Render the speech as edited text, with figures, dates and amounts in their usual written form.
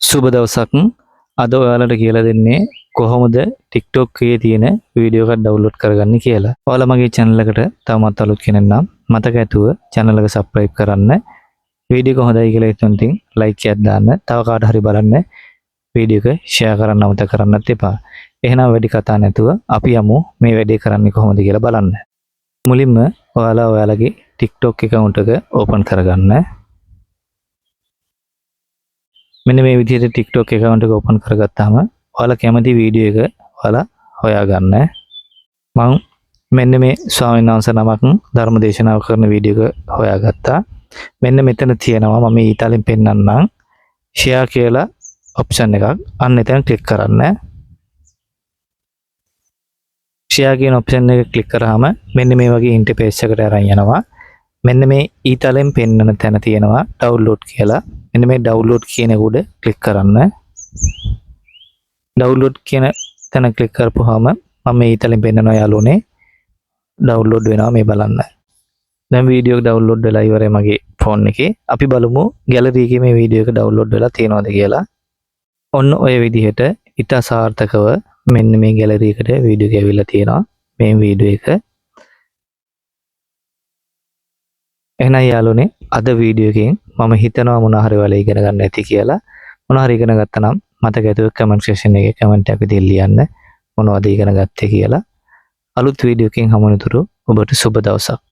සුබ දවසක්. අද ඔයාලට කියලා දෙන්නේ කොහොමද TikTok එකේ තියෙන වීඩියෝ එකක් ඩවුන්ලෝඩ් කරගන්නේ කියලා. ඔයාලා මගේ channel එකට තවමත් අලුත් කෙනෙක් නම් මතක ඇතුව channel එක subscribe කරන්න. වීඩියෝ එක හොඳයි කියලා හිතුනොත් ඉතින් like එකක් දාන්න. තව කාට හරි බලන්න වීඩියෝ එක share කරන්න අමතක කරන්නත් එපා. එහෙනම් වැඩි කතා නැතුව අපි යමු මේ වැඩේ කරන්නේ කොහොමද කියලා බලන්න. මුලින්ම ඔයාලා ඔයාලගේ TikTok account එක open කරගන්න. මෙන්න මේ විදිහට TikTok account එක ඕපන් කරගත්තාම ඔයාලා කැමති වීඩියෝ එක ඔයාලා හොයාගන්න. මං මෙන්න මේ ස්වාමීන් වහන්සේ නමක් ධර්ම දේශනාව කරන වීඩියෝ එක හොයාගත්තා. මෙන්න මෙතන තියෙනවා, මම ඊතලෙන් පෙන්නන්නම්, ෂෙයා කියලා ඔප්ෂන් එකක්. අන්න එතන ක්ලික් කරන්න. ෂෙයා කියන ඔප්ෂන් එක ක්ලික් කරාම මෙන්න මේ වගේ ඉන්ටර්ෆේස් එකට අරන් යනවා. මෙන්න මේ ඊතලෙන් පෙන්නන තැන තියෙනවා ඩවුන්ලෝඩ් කියලා. මෙන්න මේ ඩවුන්ලෝඩ් කියන එක උඩ ක්ලික් කරන්න. ඩවුන්ලෝඩ් කියන තැන ක්ලික් කරපුවාම මම මේ ඊතලෙන් පෙන්නනවා යාළුවනේ, ඩවුන්ලෝඩ් වෙනවා මේ බලන්න. දැන් වීඩියෝ එක ඩවුන්ලෝඩ් වෙලා ඉවරයි මගේ ෆෝන් එකේ. අපි බලමු ගැලරි එකේ මේ වීඩියෝ එක ඩවුන්ලෝඩ් වෙලා තියෙනවද කියලා. ඔන්න ඔය විදිහට ඉතා සාර්ථකව මෙන්න මේ ගැලරි එකට වීඩියෝ එක ඇවිල්ලා තියෙනවා. මේ වීඩියෝ එක. එහෙනම් යාළුවනේ, අද වීඩියෝ එකෙන් මම හිතනවා මොන හරි ඔයාලා ඉගෙන ගන්න ඇති කියලා. මොන හරි ඉගෙන ගත්තා නම් මතක ඇතුව කමෙන්ට් සෙක්ෂන් එකේ කමෙන්ට් එකක් විදිහට ලියන්න මොනවද ඉගෙන ගත්තේ කියලා. අලුත් වීඩියෝ එකකින් හමු වෙනතුරු ඔබට සුබ දවසක්.